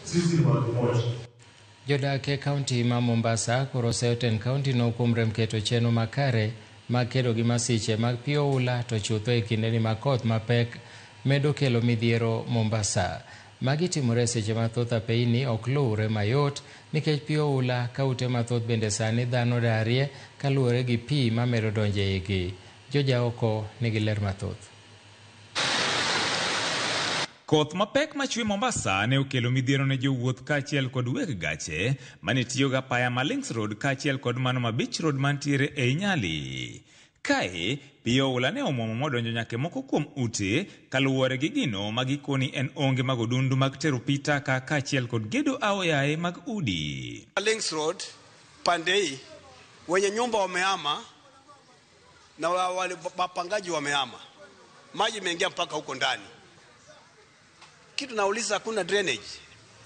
Sisi ni watu moja. Jodak e kaunti ma Mombasa koro oseyo tend kaunti no kuom rem keto chenro makare mag kedo gi masiche mag pi oula to chutho e kindeni ma koth mapek medo kelo midhiero Mombasa. Magi timore seche ma thoth apeini ok luwre mayot nikech pi oula ka ute mathoth bende sani dhano darie kaluwore gi pi mamedo donjo e igi. Jojaoko nigi ler mathoth. Koth mapek machwe Mombasa ne okelo midhiero ne jowuoth kaachiel kod weg gache mane tiyo gi apaya ma Links Road kaachiel kod mano ma Beach Road mantiere ei Nyali. Kae, pi oula ne omuomo modonjo nyaka e moko kuom ute kaluwore gi gino ma gikoni en onge mag odundu mag tero pi taka kaachiel kod gedo aoyaye mag udi. Links Road pande hii wenye nyumba wamehama na wale wapangaji wamehama, maji imeingia mpaka huko ndani. Kitu nauliza, hakuna drainage,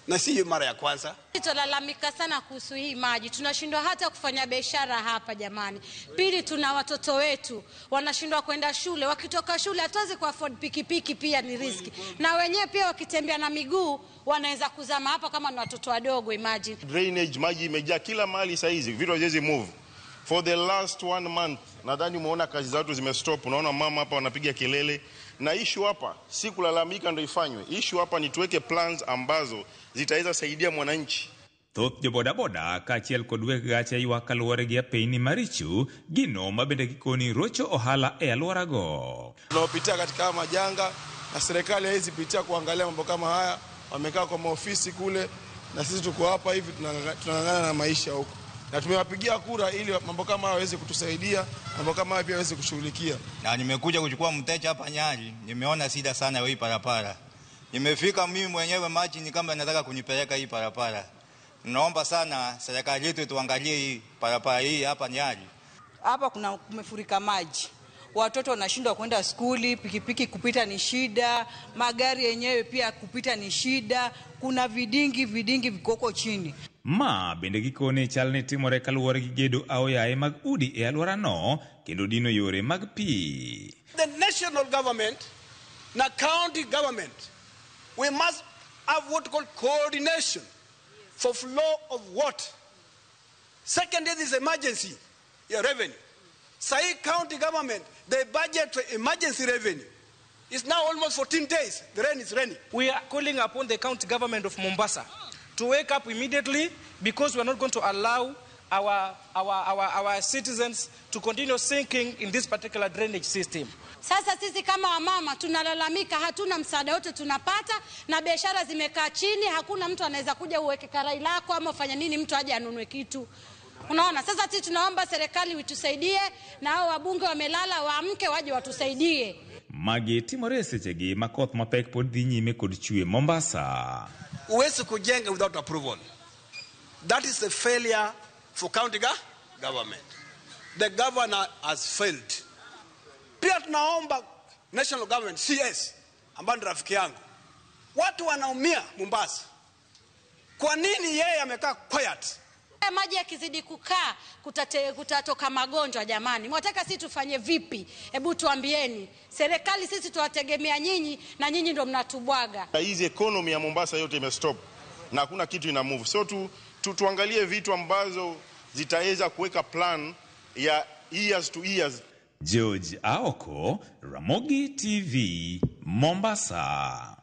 na si mara ya kwanza. Tunalalamika sana kuhusu hii maji, tunashindwa hata kufanya biashara hapa jamani. Pili, tuna watoto wetu wanashindwa kwenda shule, wakitoka shule hatuwezi ku afford pikipiki, pia ni riski, na wenyewe pia wakitembea na miguu wanaweza kuzama hapa kama ni watoto wadogo, imagine. Drainage, maji imejaa kila mahali saa hizi, vitu haviwezi move. For the last one month, nadhani umeona kazi za watu zimestop. Unaona mama hapa wanapiga kelele. Na issue hapa si kulalamika ndio ifanywe. Issue hapa ni tuweke plans ambazo zitaweza saidia mwananchi. Thoth jobodaboda kaachiel kod weg gache ywak kaluwore gi apeini maricho gino ma bende gikoni rocho ohala e alworago. Tunaopitia katika haya majanga na serikali haiwezi pitia kuangalia mambo kama haya. Wamekaa kwa maofisi kule na sisi tuko hapa hivi tunang'ang'ana na maisha huko. Na tumewapigia kura ili mambo kama haya waweze kutusaidia, mambo kama haya pia waweze kushughulikia. Na nimekuja kuchukua mteja hapa Nyali, nimeona shida sana hii barabara. Nimefika mimi mwenyewe maji ni kama nataka kunipeleka hii barabara. Naomba sana serikali yetu tuangalie hii barabara hii hapa Nyali. Hapa kuna kumefurika maji. Watoto wanashindwa kwenda skuli, pikipiki kupita ni shida, magari yenyewe pia kupita ni shida, kuna vidingi vikoko chini. Ma bende gikone chal ni timore kaluwore gi gedo aoyaye mag udi e alworano kendo dino yore mag pi. The national government na county government, we must have what called coordination for flow of water. Secondly, this emergency revenue. Sahi county government, they budget for emergency revenue. It's now almost 14 days, the rain is raining. We are calling upon the county government of Mombasa to wake up immediately, because we are not going to allow our citizens to continue sinking in this particular drainage system. Sasa sisi kama wamama tunalalamika, hatuna msaada wote tunapata, na biashara zimekaa chini, hakuna mtu anaweza kuja uweke karai lako ama ufanye nini mtu aje anunue kitu. Unaona, sasa sisi tunaomba serikali itusaidie, na hao wabunge wamelala waamke waje watusaidie. Magi timore sechegi ma koth mapek pod dhi nyime kod chwe Mombasa. Huwezi kujenga without approval. That is a failure for county government. The governor has failed. Pia tunaomba national government, CS, ambaye ni rafiki yangu. Watu wanaumia Mombasa. Kwa nini yeye amekaa quiet? Maji yakizidi kukaa kutatoka magonjwa jamani. Mwataka sisi tufanye vipi? Hebu tuambieni. Serikali sisi tuwategemea nyinyi na nyinyi ndio mnatubwaga. Hizi economy ya Mombasa yote imestop na hakuna kitu ina move. So tuangalie vitu ambazo zitaweza kuweka plan ya years to years. George Aoko, Ramogi TV, Mombasa.